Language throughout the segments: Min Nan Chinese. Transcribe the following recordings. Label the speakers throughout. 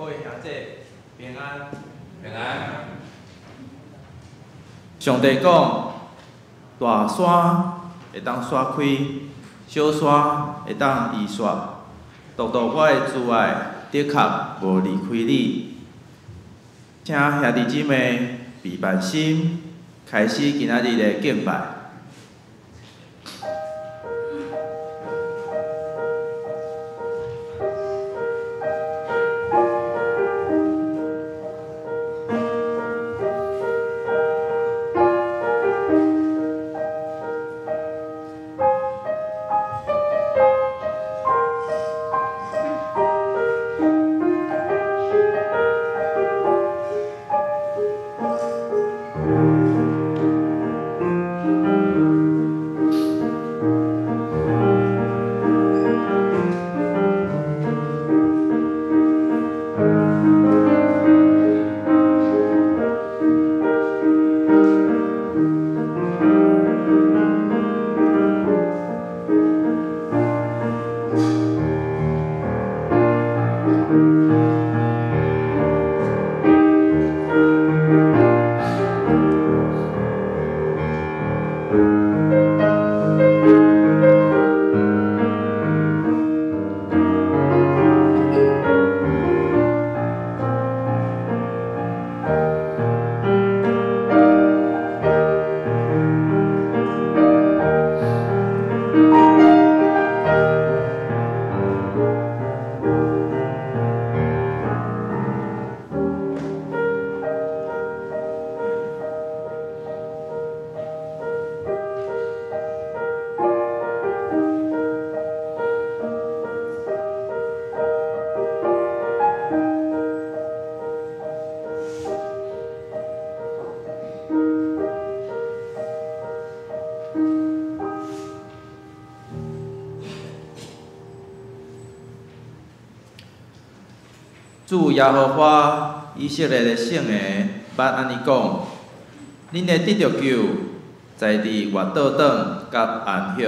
Speaker 1: 位兄弟平安。
Speaker 2: 平安。
Speaker 1: 上帝講，大山會當徙開，小山會當移徙，獨獨我的慈愛的確無離開你。請兄弟姊妹備辦心，開始今仔日的敬拜。主耶和華以色列的聖的捌按呢講：恁會得著救，在佇越倒轉佮安息；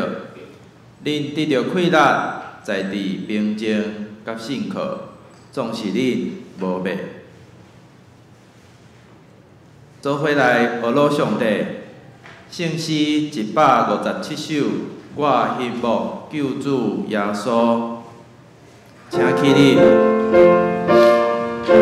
Speaker 1: 恁得著快樂，在佇平靜佮信靠，總是恁無滅。做伙來學老上帝，聖詩157首，我欣慕救主耶穌，請起立。
Speaker 2: 我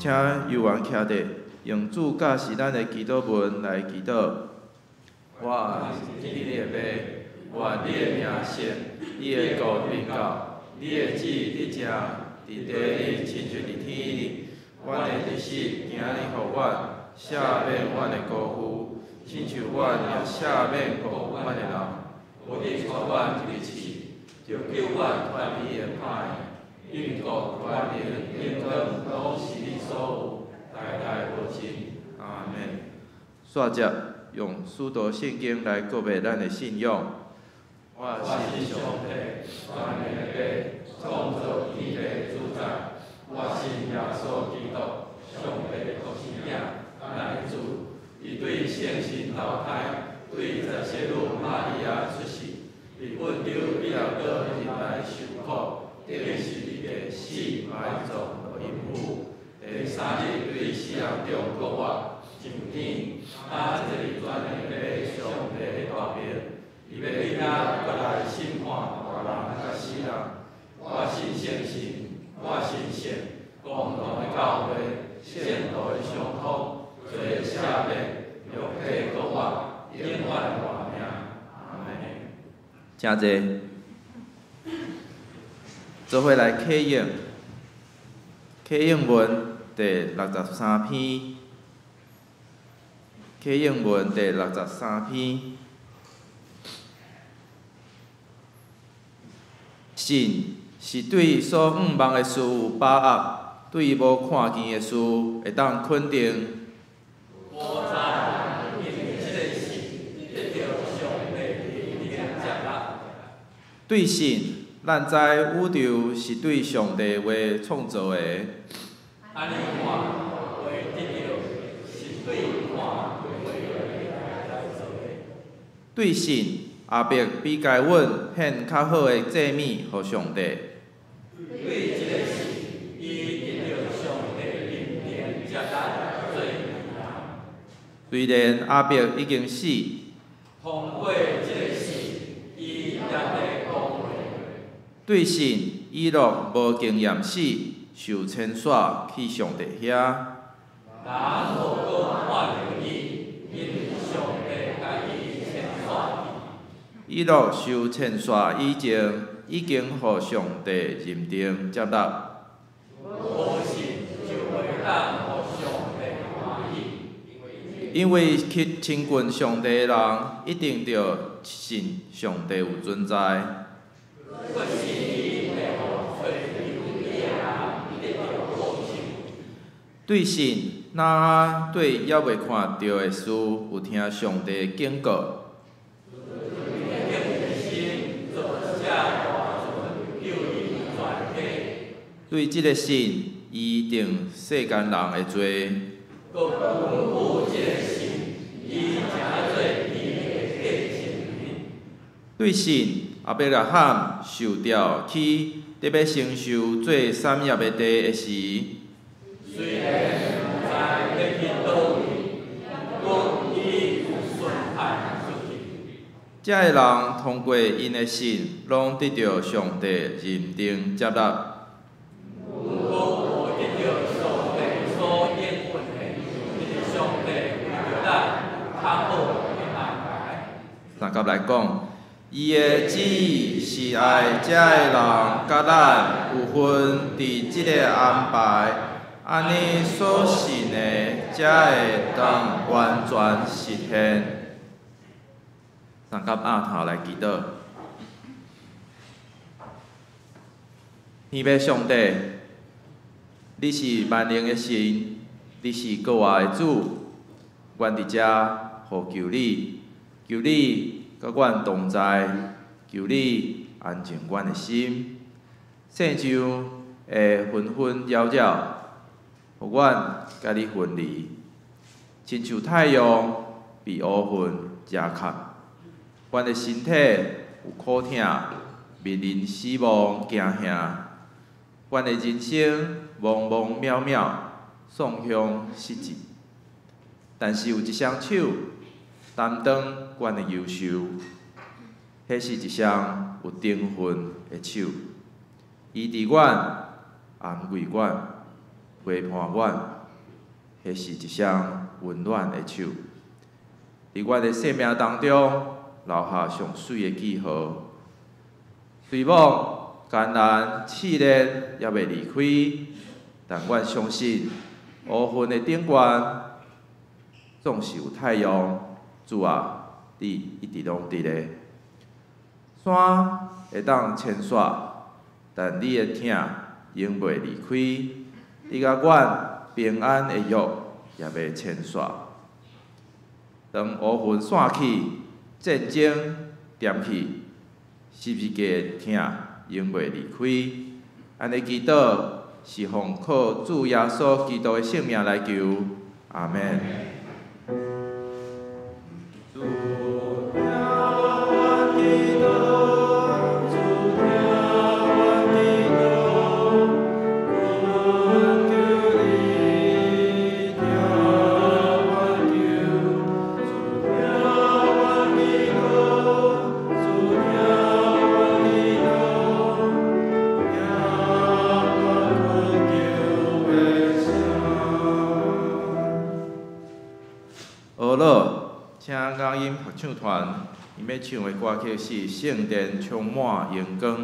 Speaker 1: 請游員徛佇，用主教示咱的祈禱文來祈禱。我是天的父，願你的名聖，你的國臨到，你的旨意得成，佇地裡親像佇天裡。阮的日食今日予阮，赦免阮的辜負，親像阮也赦免辜負阮的人。無得帶阮入試，著救阮脫離的歹的。因為國、權能、榮光，攏是你所有，代代無盡。阿門。煞接用使徒信經來告白咱的信仰。我信上帝，全能的父，創造天地的主宰。我信耶穌基督，上帝的獨生囝，咱的主。伊對聖神投胎，對十聖女瑪利亞出世，佇本丟彼拉多入來受苦，釘十字架死埋葬落陰府。第三日對死人中復活，上天，他坐佇全能的上帝的大爿，伊欲對遐閣來審判活人佮死人。我信聖神，我信聖公同的教會，聖徒的相通，罪的赦免，肉體復活，永遠活命。阿門。請坐。做伙來啟應，啟應文第63篇，啟應文第63篇。信是對所向望的事有把握，對無看見的事會當肯定。
Speaker 2: 古早人因為這个信得著上帝認定接納。
Speaker 1: 對信，咱知宇宙是對上帝話創造的。
Speaker 2: 按呢看袂得著，是對看袂著來做的。
Speaker 1: 對信，亞伯比該隱獻較好的祭物予上帝。
Speaker 2: 對這个信，伊得著上帝認定接納做義人。
Speaker 1: 雖然亞伯已經死，
Speaker 2: 通過這个信，伊猶咧講話。
Speaker 1: 對信，以諾無經驗死，受遷徙去上帝遐。
Speaker 2: 人無閣看著伊，因為上帝共伊遷徙去。
Speaker 1: 以諾受遷徙以前，已經予上帝認定接納。
Speaker 2: 無信就袂當予上帝歡喜。
Speaker 1: 因為親近上帝的人，一定著信上帝有存在。
Speaker 2: 閣信伊會予揣求伊的人得著報酬。
Speaker 1: 對信，挪亞對猶未看著的事，有聽上帝的警告。
Speaker 2: 敬畏神造一隻大船，救伊全家。
Speaker 1: 對這个信，伊定世間人的罪。
Speaker 2: 閣吩咐這个信，伊成做伊的繼承人。
Speaker 1: 對信，亞伯拉罕受調去，得欲承受做產業的地的時，
Speaker 2: 雖然毋知欲去佗位，毋過伊有順派出去。
Speaker 1: 這个人通過𪜶的信，攏得著上帝認定接納。
Speaker 2: 毋過無得著上帝所應允的，因為上帝為著咱有較好的安排。
Speaker 1: 三甲來講，伊的旨意是愛這个人佮咱有份佇這个安排，按呢所信的才會當完全實現。三甲奀頭來祈禱。天父上帝，你是萬能的神，你是閣活的主，阮佇遮呼求你，求你佮阮同在，求你安靜阮的心。世上的紛紛擾擾，予阮佮你分離，親像太陽被烏雲遮蓋。阮的身體有苦疼，面臨死亡驚嚇。阮的人生茫茫渺渺，喪向失志。但是有一雙手擔當阮的憂愁，彼是一雙有天份的手，醫治阮，安慰阮，陪伴阮，彼是一雙溫暖的手。佇阮的生命當中，留下上媠的記號。雖罔艱難試煉猶未離開，但阮相信烏雲的頂懸總是有太陽。主啊，你一直攏佇咧。山會當遷徙，但你的疼永袂離開。你佮阮平安的約也袂遷徙。當烏雲散去，戰爭恬去，十字架的疼永袂離開。按呢祈禱是奉靠主耶穌基督的聖名來求，阿們。主聽阮祈禱，主聽阮祈禱，懇求你聽阮求。主聽阮祈禱，主聽阮祈禱，聽阮懇求的聲。好了，請樂音合唱團，𪜶欲唱的歌曲是《聖殿充滿榮光》。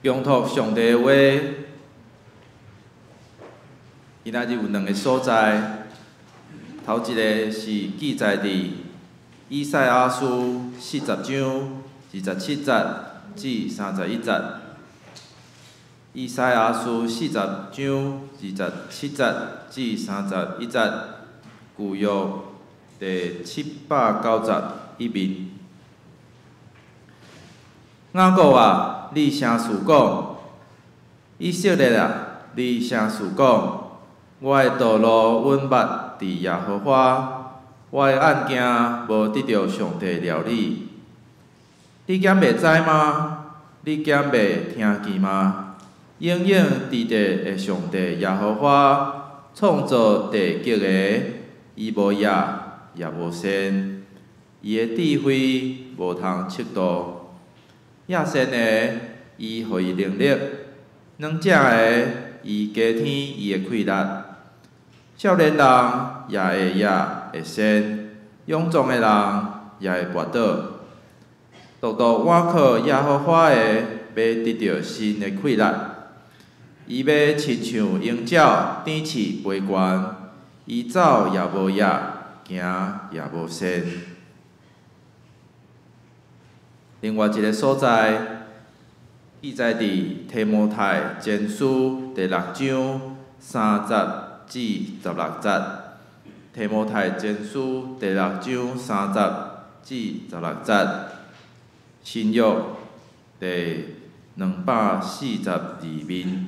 Speaker 1: 仰托上帝的話，今仔日有兩个所在，頭一个是記載佇以賽亞書40章27節至31節。以賽亞書四十章二十七節至三十一節，舊約第791面。雅各啊，你啥事講？以色列啊，你啥事講？我的道路穩捌佇耶和華，我的案件無得著上帝料理。你敢袂知嗎？你敢袂聽見嗎？永永佇地的上帝耶和華創造地極的，伊無業也無善，伊的智慧無通測度。野善的，伊予伊能力；軟正的，伊加添伊的氣力。少年人也會業會善，勇壯的人也會跋倒。獨獨倚靠耶和華的，欲得著新的氣力。伊欲親像鷹鳥展翅飛懸，伊走也無業，行也無善。另外一个所在，記載佇提摩太前書第六章3節至16節。提摩太前書第六章3節至16節，新約第242面。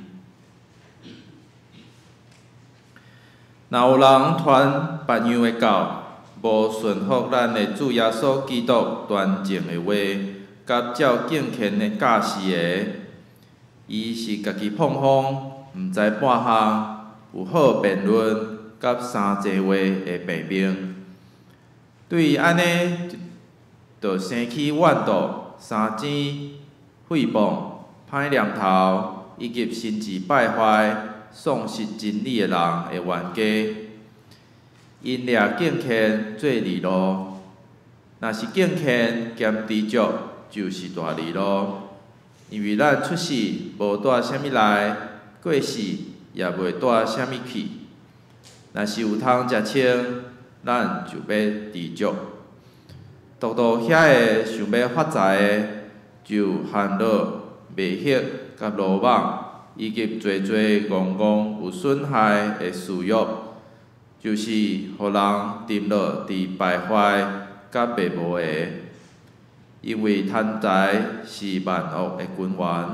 Speaker 1: 若有人傳別樣的教，無順服咱的主耶穌基督端正的話，佮照敬虔的教示的，伊是家己膨風，毋知半項，有好辯論佮三濟話的病病。對按呢，就生起怨妒、相爭、誹謗、歹念頭，以及心智敗壞、喪失真理的人的冤家。𪜶掠敬虔做離路，若是敬虔兼知足，就是大離路。因為咱出世無帶啥物來，過世也袂帶啥物去。若是有通食穿，咱就欲知足。獨獨遐个想欲發財的，就陷落迷惑佮魯莽，以及濟濟戇戇有損害的私欲，就是予人沉落佇敗壞佮迷無的。因為貪財是萬惡的根源，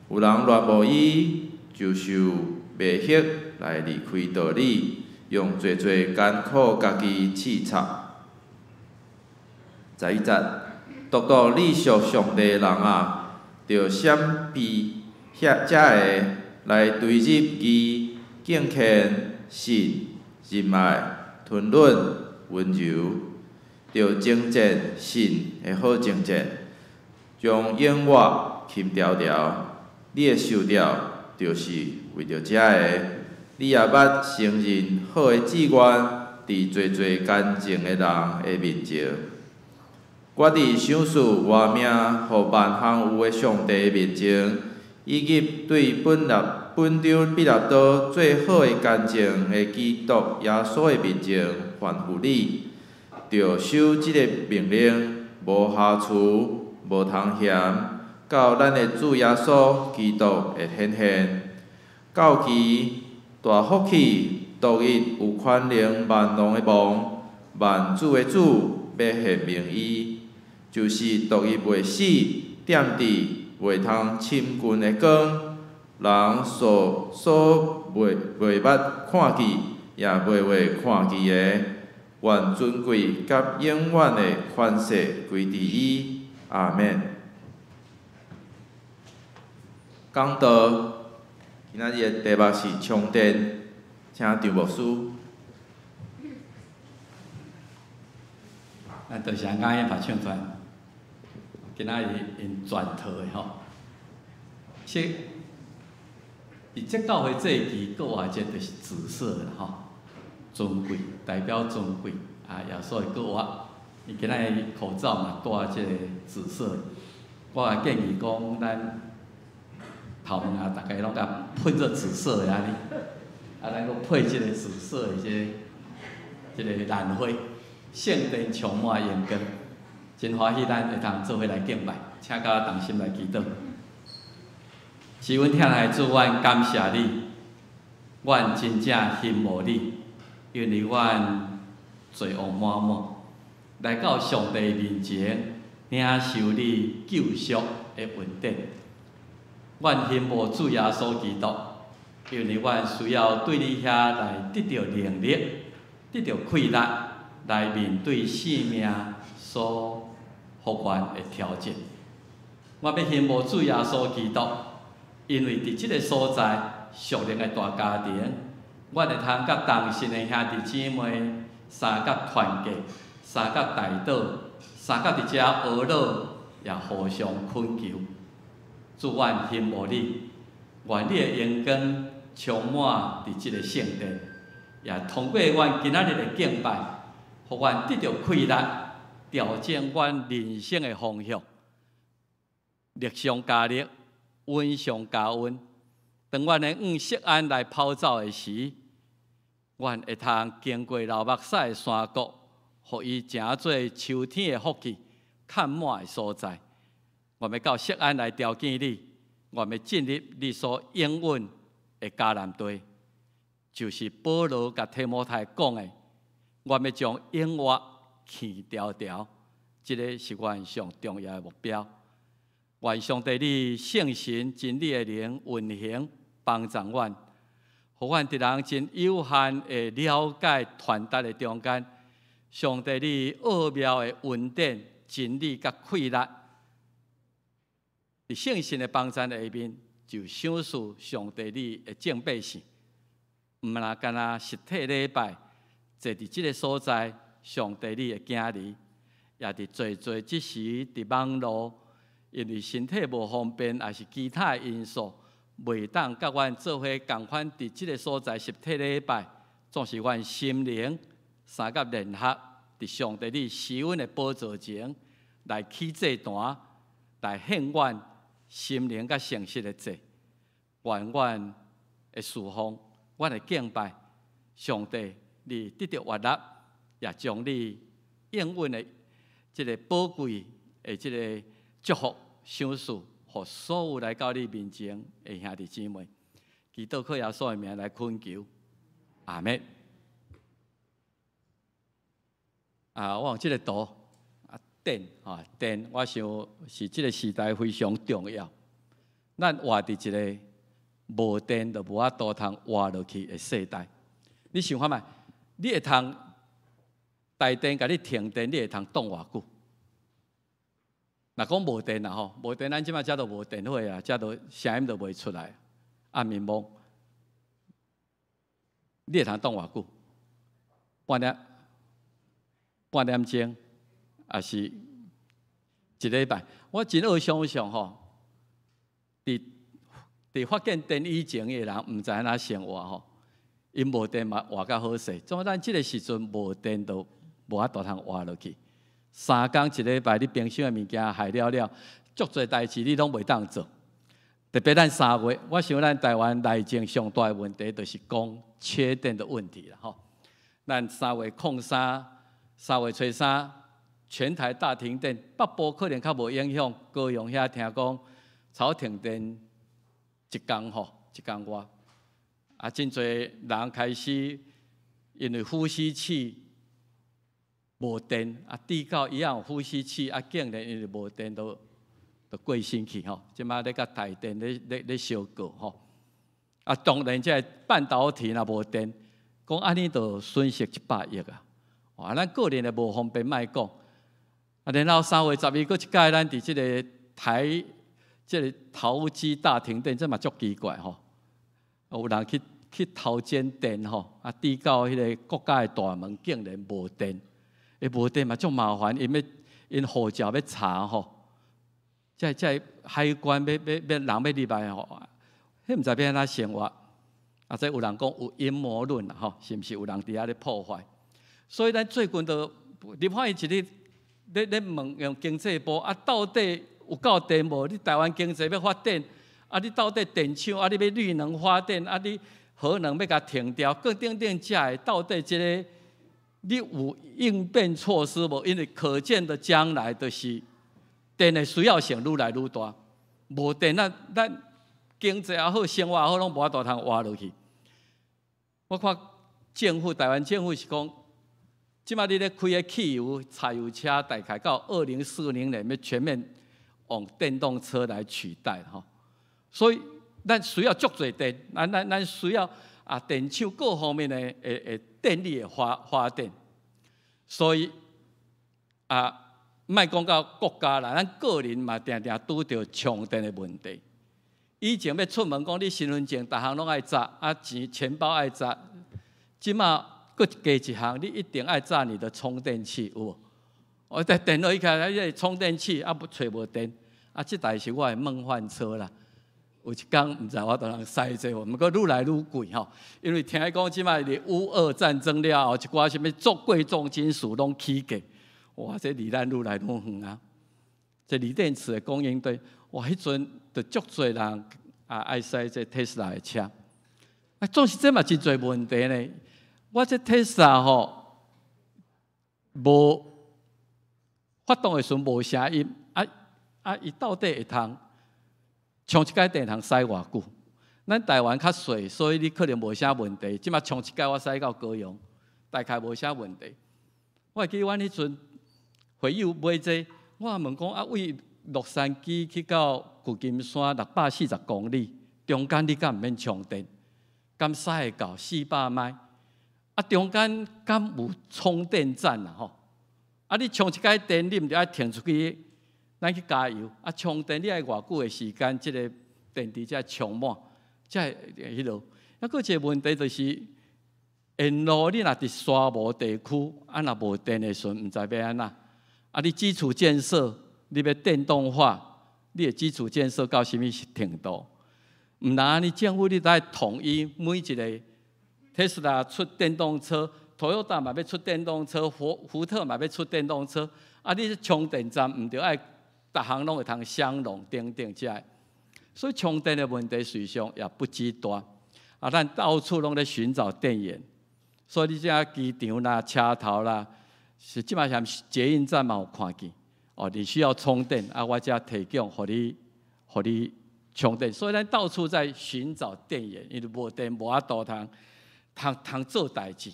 Speaker 1: 有人戀慕伊，就受迷惑來離開道理，用濟濟艱苦家己刺插。11節，獨獨你屬上帝的人啊，著閃避遐遮个來追入義、敬虔、信、仁愛、吞忍、溫柔，著征戰信的好征戰，將永活擒牢牢。你的受調就是為著這个，你也捌承認好的志願，佇濟濟乾淨的人的面前。我佇賞賜活命予萬項有的上帝面前，以及對本丟彼拉多做好的乾淨的基督耶穌的面前，吩咐你，著守這个命令，無瑕疵，無通嫌，到咱的主耶穌基督的顯現。到期大福氣，獨一有權能萬王的王，萬主的主，欲顯明伊，就是獨一袂死，踮佇袂通侵近的光，人所袂捌看見，也袂會看見的。願尊貴佮永遠的權勢歸佇伊。阿們。講道，今仔日的題目是充電，請張牧師。
Speaker 2: 咱多謝阿英拍唱團，今仔日𪜶全套的吼。是，佇這教會祭旗閣外一个就是紫色的吼，尊貴，代表尊貴啊，耶穌會閣活。伊今仔日口罩嘛戴這个紫色的，我也建議講，咱頭毛啊，逐家攏共噴做紫色的按呢，啊，咱閣配這個紫色的這個蘭花，聖殿充滿榮光，真歡喜咱會當做伙來敬拜，請佮我同心來祈禱。是阮疼愛的主，阮感謝你，阮真正欣慕你，因為阮罪惡滿滿，來到上帝面前領受你救贖的恩典。阮欣慕主耶穌基督，因為阮需要對你遐來得著能力，得著氣力，來面對生命所予阮的挑戰。我欲欣慕主耶穌基督，因為佇這个所在，屬靈的大家庭，阮會通佮同信的兄弟姊妹相佮團結，相佮代禱，相佮佇遮學樂，也互相懇求。主，阮欣慕你，願你的榮光充滿佇這个聖殿，也通過阮今仔日的敬拜，予阮得著氣力，調整阮人生的方向，力上加力，恩上加恩。當阮的往錫安來跑走的時，阮會通經過流目屎的山谷，予伊成做秋天的福氣，崁滿的所在。阮欲到錫安來朝見你，阮欲進入你所應允的迦南地，就是保羅共提摩太講的，阮欲將永活牽牢牢，這个是阮上重要的目標。願上帝你聖神真理的靈運行幫助阮，予阮佇人真有限的了解傳達的中間，上帝你奧妙的恩典、真理佮氣力，佇聖神的幫助下面，就賞賜上帝你的眾百姓，毋若干焦實體禮拜，坐佇這个所在，上帝你的囝兒，也佇濟濟這時佇網路，因為身體無方便，抑是其他的因素，袂當佮阮做伙仝款佇這个所在實體禮拜，總是阮心靈相佮聯合，佇上帝你施恩的寶座前來起祭壇，來獻阮心靈佮誠實的祭，願阮的侍奉，阮的敬拜，上帝你得著悅納，也將你應允的這个寶貴的這个祝福賞賜，予所有來到你面前的兄弟姊妹，祈禱靠耶穌的名來懇求，阿們。啊，我用這个圖啊，電啊電，我想是這个時代非常重要。咱活佇一个無電就無法度通活落去的世代。你想看覓？你會通台電共你停電，你會通擋偌久？若講無電啦吼，無電，咱這擺遮都無電火啊，遮都聲音都袂出來，暗暝暝，你會通擋偌久？半粒半點鐘，抑是一禮拜？我真愛想像吼，佇發見電以前的人，毋知按怎生活吼，𪜶無電嘛活較好勢。總咱這个時陣無電都無法度通活落去。3工一禮拜，你冰箱的物件害了了，足濟代誌你攏袂當做。特別咱3月，我想咱台灣內政上大的問題就是講缺電的問題啦吼。咱3月03、3月初3，全台大停電，北部可能較無影響，高雄遐聽講超停電一工吼，一工外，啊，真濟人開始因為呼吸器無電，啊，至到伊有呼吸器，啊，竟然因為無電都過身去吼。這擺咧共台電咧相告吼。啊，當然這半導體若無電，講按呢就損失100億啊。哇，咱個人的無方便莫講。啊，然後3月11閣一擺，咱佇這个台這个桃機大停電，這嘛足奇怪吼。有人去偷剪電吼，啊，抵到彼个國家的大門，竟然無電。欸，無電嘛足麻煩，𪜶欲𪜶護照欲查吼，這海關欲人欲入來吼，彼毋知欲按怎生活。啊，這有人講有陰謀論啦吼，是毋是有人佇遐咧破壞？所以咱最近都立法院一日咧問用經濟部啊，到底有夠電無？你台灣經濟欲發展，啊，你到底電廠啊，你欲綠能發電啊，你核能欲共停掉，閣等等遮的，到底這个你有應變措施無？因為可見的將來就是電的需要性愈來愈大，無電咱咱經濟也好，生活也好，攏無法度通活落去。我看政府，台灣政府是講，這擺你咧開的汽油、柴油車，大概到2040年欲全面用電動車來取代吼。所以咱需要足濟電，咱咱咱需要啊電廠各方面的的的電力的發發電。所以啊，莫講到國家啦，咱個人嘛定定拄著充電的問題。以前欲出門講你身份證，逐項攏愛紮，啊錢錢包愛紮。這馬閣加一項，你一定愛紮你的充電器，有無？我佇電腦一開，彼个充電器啊，無揣無電，啊，這台是我的夢幻車啦。有一工毋知我當人駛這無，毋過愈來愈貴吼，因為聽講這擺佇烏俄戰爭了後，一寡啥物足貴重金屬攏起價，哇！這離咱愈來愈遠啊！這鋰電池的供應對，哇！彼陣就足濟人啊愛駛這特斯拉的車，啊，總是這嘛真濟問題呢。我這特斯拉吼，無發動的時陣無聲音，啊啊，伊到底會通充一擺電通駛偌久？咱台灣較細，所以你可能無啥問題。這馬充一擺我駛到高雄，大概無啥問題。我會記阮彼陣會友買這個，我問講啊，為洛杉磯去到舊金山640公里，中間你敢毋免充電？敢駛會到400邁？啊，中間敢有充電站啊？吼！啊，你充一擺電，你毋著愛停出去，咱去加油。啊，充電你愛偌久的時間，這个電池才充滿，才會彼落。啊，閣一个問題就是，沿路你若佇沙漠地區，啊，若無電的時陣，毋知欲按怎。啊，你基礎建設，你欲電動化，你的基礎建設到啥物程度？毋但按呢，政府你著愛統一每一个特斯拉出電動車，Toyota 嘛欲出電動車，福福特嘛欲出電動車。啊，你充電站毋著愛逐項攏會通相容等等遮个。所以充電的問題實際上也不止大。啊，咱到處攏咧尋找電源，所以你這機場啦、車頭啦，是這擺像捷運站嘛有看見。哦，你需要充電，啊，我遮提供予你，予你充電。所以咱到處在尋找電源，因為無電無法度通通通做代誌。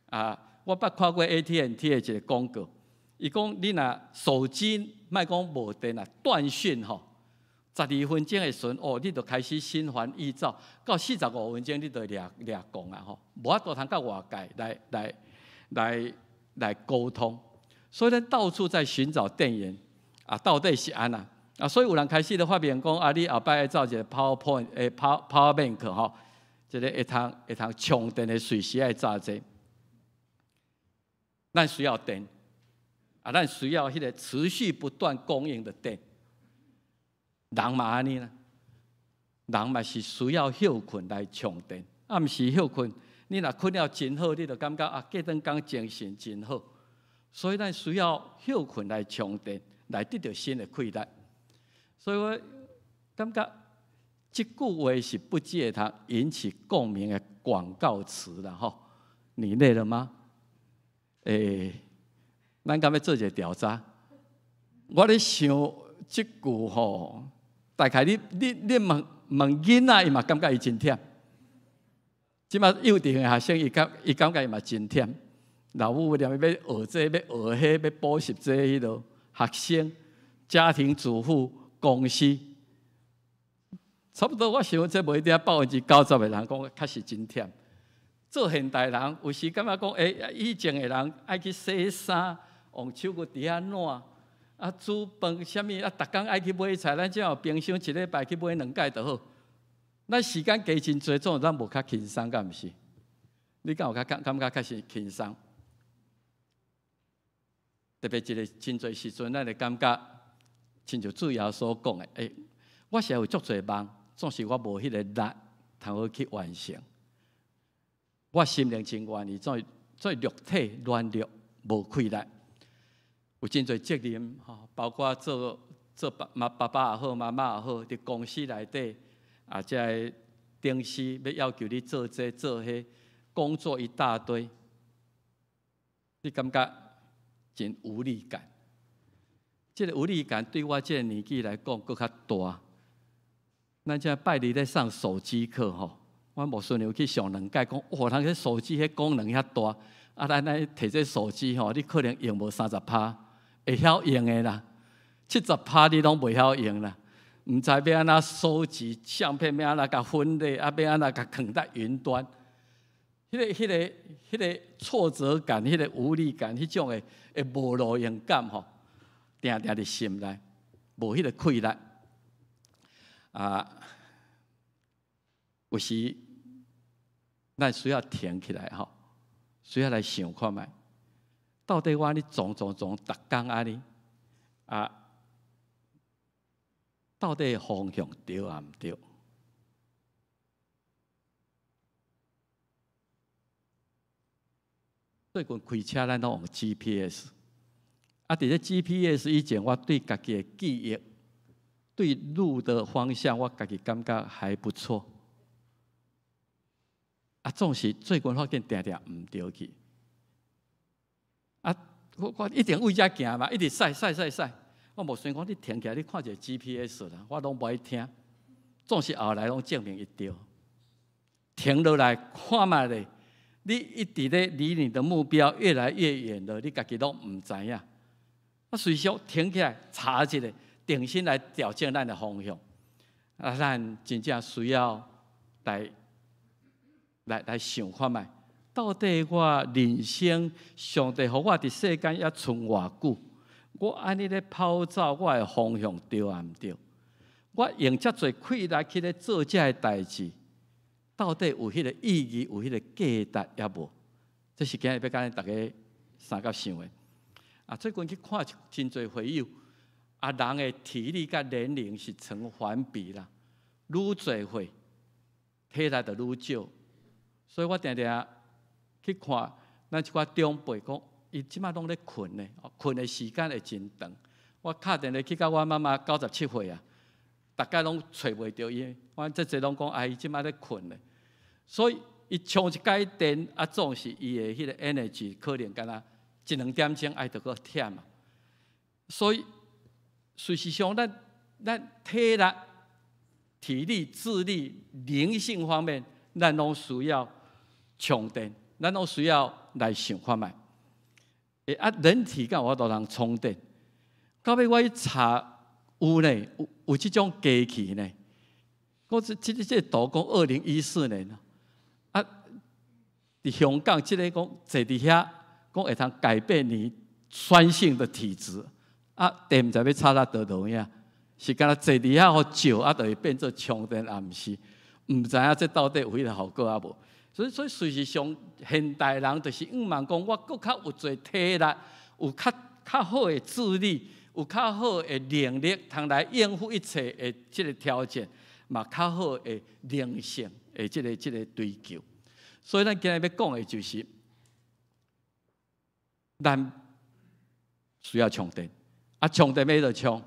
Speaker 2: 啊，我捌看過 AT&T 的一个廣告，伊講你若手機莫講無電啊，斷訊吼，12分鐘的時陣，哦，你就開始心煩意躁，到45分鐘你就掠掠狂啊吼，無法度通佮外界來來來來溝通。所以咱到處在尋找電源，啊，到底是按怎？啊，所以有人開始咧發明講，啊，你後擺愛造一个 power point，欸，power power bank 吼，這个會通會通充電的隨時愛紮這個。咱需要電，啊，咱需要彼个持續不斷供應的電。人嘛按呢啦，人嘛是需要歇睏來充電。暗時歇睏，你若睏了真好，你就感覺啊，隔頓工精神真好。所以咱需要歇睏來充電，來得著新的氣力。所以我感覺這句話是不只會通引起共鳴的廣告詞啦，吼！你累了嗎？欸，咱敢欲做一个調查？我咧想這句吼，大概你你你問問囡仔，伊嘛感覺伊真忝。這馬幼稚園的學生，伊感伊感覺伊嘛真忝。老母連欲學這個，欲學彼个，欲補習這个彼落，學生、家庭主婦、公司，差不多。我想這無一定90%的人講確實真忝。做現代人有時感覺講，欸，以前的人愛去洗衫，用手閣佇遐湠，啊煮飯啥物啊，逐工愛去買菜，咱只有冰箱一禮拜去買兩擺就好。咱時間加真濟，總咱無較輕鬆，敢毋是？你敢有較感感覺較是輕鬆？特別一个真濟時陣，咱會感覺，親像主耶穌講的，欸，我實在有足濟夢，總是我無彼个力，通好去完成。我心靈真願意，做做肉體軟弱無氣力，有真濟責任吼，包括做做爸媽爸爸也好，媽媽也好，佇公司內底啊，這个頂司欲要求你做這做彼，工作一大堆，你感覺真無力感。這个無力感對我這个年紀來講，閣較大。咱這拜日咧上手機課吼，我牧師娘去上兩屆，講哇，人這手機彼功能遐大，啊，咱來提這手機吼，你可能用無30%會曉用的啦，70%你攏袂曉用啦，毋知欲按怎收集相片，欲按怎共分類，啊，欲按怎共囥佇雲端。彼个挫折感、彼个無力感、彼種的無路用感吼，定定佇心內，無彼个氣力。啊，有時咱需要停起來吼，需要來想看覓，到底我按呢創創創，逐工按呢啊，到底方向對抑毋對？最近開車咱攏用 GPS，啊，佇咧 GPS 以前，我對家己的記憶，對路的方向，我家己感覺還不錯。啊，總是最近發現定定毋對去。啊，我一定為遮行嘛，一直駛駛駛駛。我牧師講你停起來，你看一下 GPS 啦，我攏無愛聽。總是後來攏證明伊對。停落來看覓咧，你一直咧離你的目標越來越遠了，你家己攏毋知影。啊，隨時停起來查一下，重新來調整咱的方向。啊，咱真正需要來想看覓，到底我人生上帝予我佇世間猶賰偌久？我按呢咧跑走，我的方向對抑毋對？我用遮濟氣力去咧做這个代誌，到底有彼个意義，有彼个價值抑無？這是今日欲共咱逐家相佮想的。啊，最近去看真濟會友，啊，人的體力佮年齡是成反比啦，愈濟歲，體力就愈少。所以我定定去看咱一寡長輩講，伊這擺攏咧睏呢，睏的時間會真長。我敲電話去共我媽媽97歲啊，逐擺攏揣袂著伊。我這濟攏講，啊，伊這擺咧睏呢。所以伊充一擺電，啊，總是伊的彼个 energy 可能敢若一兩點鐘愛著閣忝啊。所以事實上，咱體力、體力、智力、靈性方面，咱攏需要充電，咱攏需要來想看覓。啊，人體敢有法度通充電？到尾我去查有呢，有這種機器呢。我這圖講2014年啊，佇香港這个講坐佇遐，講會通改變你酸性的體質。啊，電毋知欲插到佗落影，是敢若坐佇遐予照，啊，就會變做充電，抑毋是？毋知影這到底有彼个效果抑無？所以事實上，現代人就是向望講，我閣較有濟體力，有較好的智力，有較好的能力，通來應付一切的這个挑戰，嘛較好的靈性的這个追求。所以，咱今日欲講的就是，咱需要充電。啊，充電欲怎充？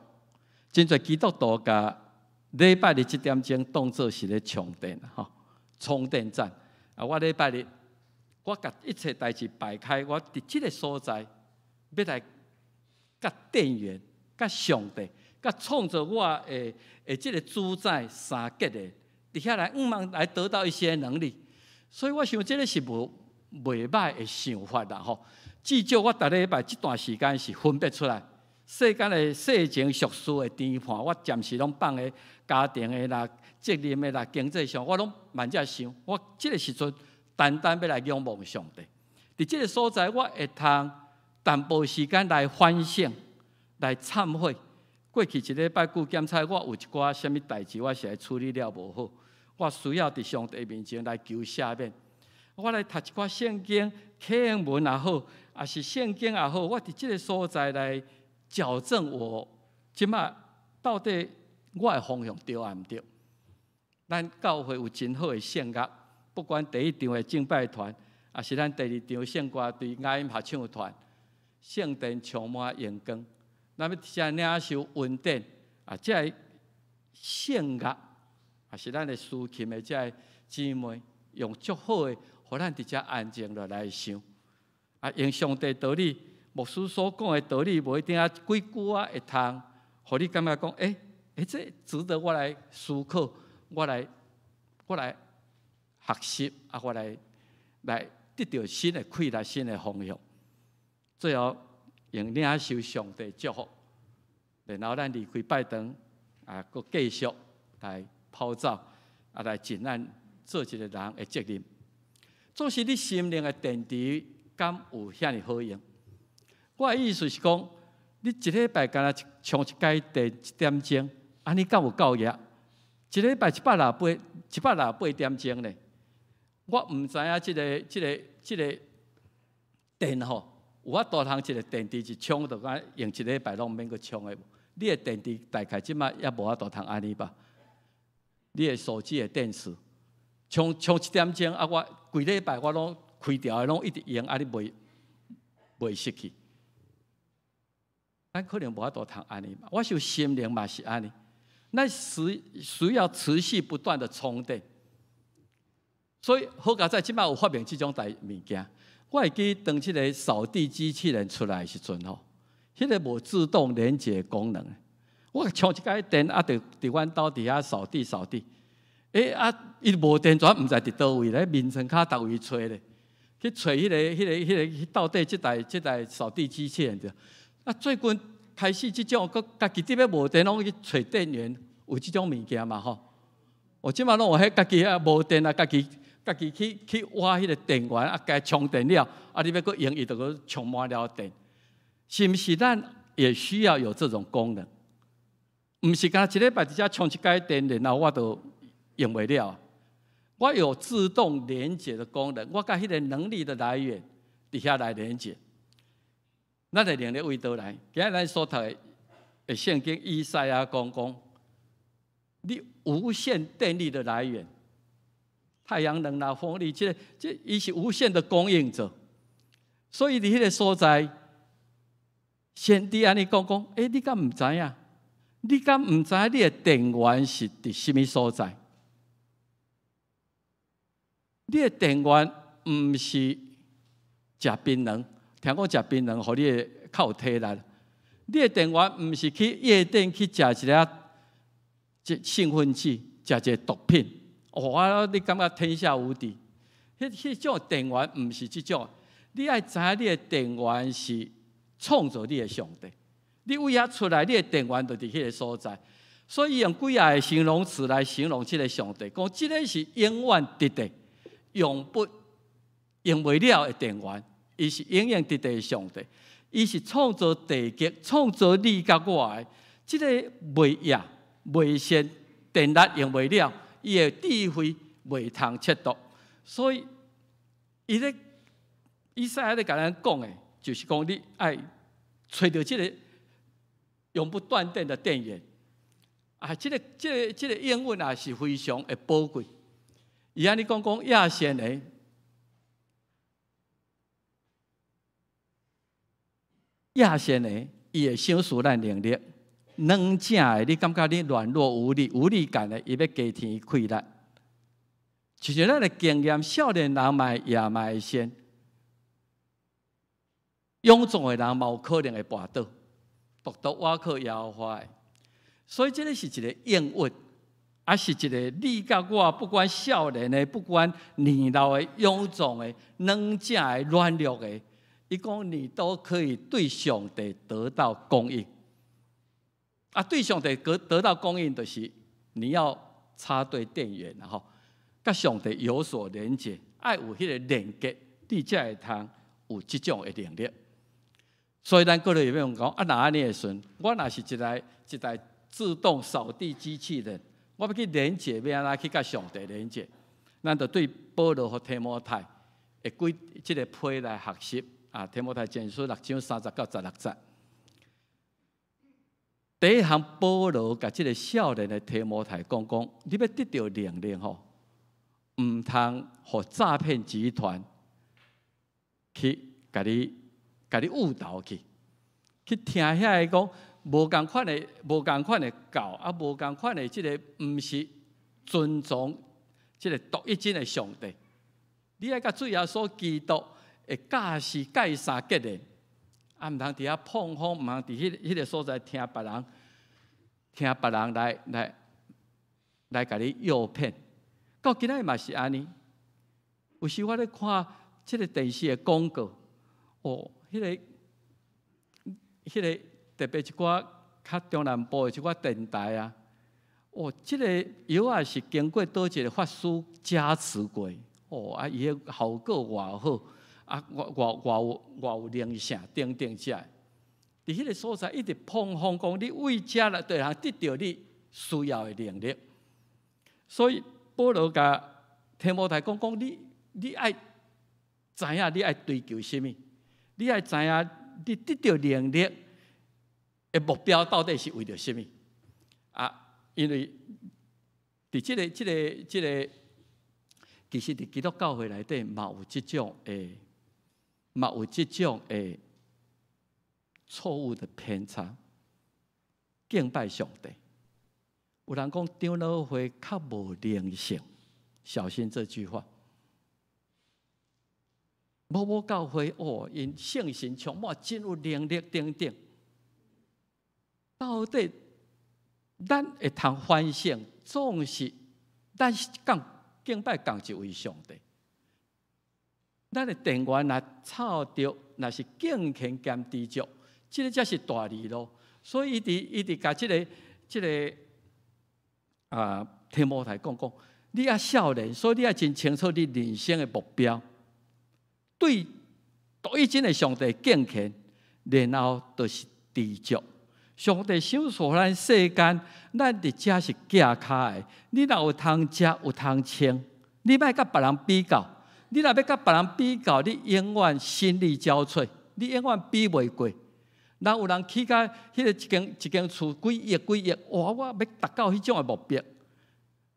Speaker 2: 真濟基督徒共禮拜日7點鐘當做是咧充電吼，充電站。啊，我禮拜日我共一切代誌擺開，我佇這个所在欲來佮電源、佮上帝、佮創造我的這个主宰相結的，佇遐來向望來得到一些能力。所以我想這个是無袂䆀的想法啦吼。至少我逐禮拜這段時間是分別出來，世間的世情俗事的牽絆，我暫時攏放佇家庭的啦、責任的啦、經濟上，我攏慢才想。我這个時陣單單欲來仰望上帝，佇這个所在，我會通淡薄時間來反省、來懺悔。過去一禮拜久檢查，我有一寡啥物代誌，我實在處理了無好，我需要佇上帝面前來求赦免。我來讀一寡聖經、課文也好，抑是聖經也好，我佇這个所在來矯正我這擺到底我的方向對抑毋對？咱教會有真好的聖樂，不管第一場的敬拜團，抑是咱第二場聖歌隊、雅音合唱團，聖殿充滿榮光。咱欲佇遮領受恩典啊，這个聖樂也是咱的司琴的這个姊妹，用足好的，予咱佇遮安靜落來想。啊，用上帝道理，牧師所講的道理，無一定啊幾句啊會通，予你感覺講，欸欸，這值得我來思考，我來學習，啊，我來得著新的氣力、新的方向。最後用領受上帝祝福，然後咱離開拜堂，啊，閣繼續來跑走，啊，來盡咱做一個人的責任。做是你心靈的電池，敢有遐爾好用？我的意思是講，你一禮拜干焦充一擺電一點鐘，按呢敢有夠額？一禮拜168，168點鐘呢？我毋知影這個電吼，有法度通一個電池一充就敢用一禮拜攏毋免閣充的無？你的電池大概這擺也無法度通按呢吧？你的手機的電池充一點鐘啊，我規禮拜我攏開著的攏一直用，啊你袂熄去？咱可能無法度通按呢。我想心靈嘛是按呢，咱需要持續不斷的充電。所以好佳哉，這擺有發明這種代物件。我會記當這個掃地機器人出來的時陣吼，彼個無自動連接功能。我充一擺電啊，就佇阮兜佇遐掃地掃地。欸啊，伊無電全毋知佇佗位咧，眠床跤逐位揣咧，去揣彼個，到底這台掃地機器人著。啊，最近開始這種，閣家己佇欲無電，攏去揣電源，有這種物件嘛吼？我這擺攏有彼家己啊無電啊，家己去挖彼個電源啊，共充電了，啊，你欲閣用伊，就閣充滿了電。是毋是咱也需要有這種功能？毋是干焦一禮拜佇遮充一擺電，然後我就用袂了。我有自動連接的功能，我佮彼個能力的來源佇遐來連接。咱的能力為佗來？今日咱所讀的聖經以賽亞講講，你無限電力的來源，太陽能啦、風力，這伊是無限的供應者。所以佇彼個所在，先知按呢講講，欸，你敢毋知影？你敢毋知你的電源是佇啥物所在？你的電源毋是食檳榔，聽講食檳榔，予你會較有體力。你的電源毋是去夜店去食一粒這興奮劑，食一個毒品，哇！你感覺天下無敵？彼種電源毋是這種。你愛知影你的電源是創造你的上帝。你為遐出來，你的電源就佇彼個所在。所以用幾仔個形容詞來形容這個上帝，講這個是永遠佇的，永不用袂了的電源。伊是永遠佇的上帝，伊是創造地極、創造你佮我的。這個袂滅、袂熄，電力用袂了，伊的智慧袂通測度。所以，伊咧以賽亞咧共咱講的，就是講你愛揣著這個永不斷電的電源。啊，這個應允也是非常的寶貴。伊按呢講講亞善的，亞善的，伊會賞賜咱能力。軟正的，你感覺你軟弱無力、無力感的，伊欲加添氣力。就像咱的經驗，少年人嘛也嘛會先，勇壯的人嘛有可能會跋倒，獨獨倚靠耶和華的。所以這個是一個應允，也是一個你佮我，不管少年的，不管年老的、勇壯的、軟正的、軟弱的，伊講你都可以對上帝得到供應。啊，對上帝得到供應，就是你要插對電源，吼，佮上帝有所連接，愛有彼個連結，你才會通有這種的能力。所以咱過來有欲講，啊，若按呢的時陣，我若是一台自動掃地機器人，我欲去連接，欲按怎去佮上帝連接？咱就對保羅和提摩太的幾這個批來學習啊，提摩太前書6章30到16節。第一項，保羅共這個少年的提摩太講講，你欲得著能力吼，毋通予詐騙集團去共你誤導去，去聽遐个講無仝款的、無仝款的教，啊，無仝款的這個毋是尊重這个獨一真的上帝。你愛佮主耶穌基督的教示界線結連，啊，毋通佇遐膨風，毋通佇彼个所在聽別人來共你誘騙。到今仔嘛是按呢。有時我咧看這个電視的廣告，哦，彼个特別一寡較中南部的一寡電台啊，哦，這个藥仔是經過佗一个法師加持過，哦，啊，伊彼效果偌好，啊，偌有靈性等等遮。佇彼个所在一直膨風講，你為遮來就會得著你需要的能力。所以保羅共提摩太講講，你愛知影你愛追求啥物，你愛知影你得著能力的目標到底是為著啥物？啊，因為佇這个，其實佇基督教會內底嘛有這種的錯誤的偏差。敬拜上帝，有人講長老會較無靈性，小心這句話。某某教會哦，𪜶聖神充滿，真有能力等等。到底咱會通反省，總是咱是講敬拜仝一位上帝。咱的電源若插著，若是敬虔兼知足，這个才是大利咯。所以伊佇伊佇共這个提摩太講講，你猶少年，所以你愛真清楚你人生的目標。對獨一真的上帝敬虔，然後就是知足。上帝賞賜咱世間，咱佇遮是寄跤的。你若有通食，有通穿，你莫佮別人比較。你若欲佮別人比較，你永遠心力交瘁，你永遠比袂過。若有人起共彼个一間厝幾億幾億，哇！我欲達到彼種的目標，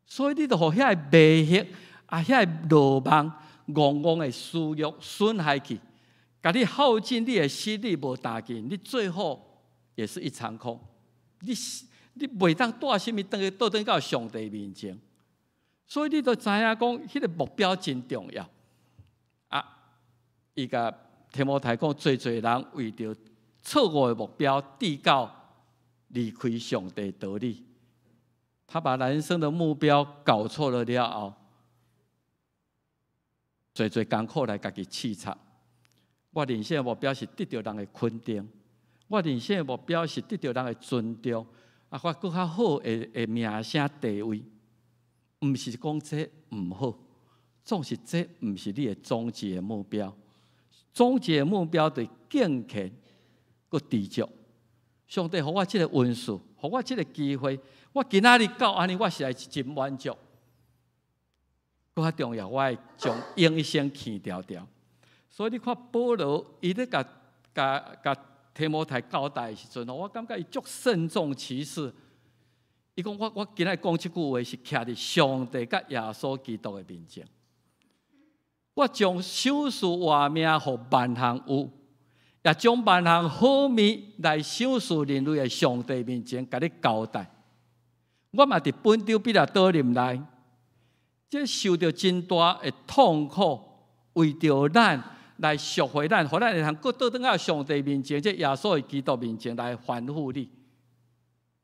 Speaker 2: 所以你就予遐个迷惑啊，遐个羅網、戇戇的私欲損害去，共你耗盡你的心力無大勁，你最後也是一場空。你袂當帶啥物轉去倒轉到上帝面前，所以你著知影講，彼个目標真重要。啊，伊共提摩太講，濟濟人為著錯誤的目標，跌到離開上帝道理。他把人生的目標搞錯了了後，濟濟艱苦來家己試插。我人生的目標是得著人的肯定，我人生的目標是得著人的尊重，啊，或閣較好的名聲地位，毋是講這毋好，總是這毋是你的終極的目標。終極的目標就是敬虔。閣知足，上帝予我這个恩賜，予我這个機會，我今仔日到按呢，我實在是真滿足。閣較重要，我愛將永生牽牢牢。所以你看保羅，伊咧共共共提摩太交代的時陣，我感覺伊足慎重其事。伊講我今仔講這句話是徛佇上帝佮耶穌基督的面前，我將賞賜活命予萬項有，也將萬項好物來賞賜人類的上帝面前，共你交代。我嘛佇本丟彼拉多入內，這受著真大的痛苦，為著咱來贖回咱，予咱會通閣倒轉到上帝面前，這耶穌的基督面前來吩咐你，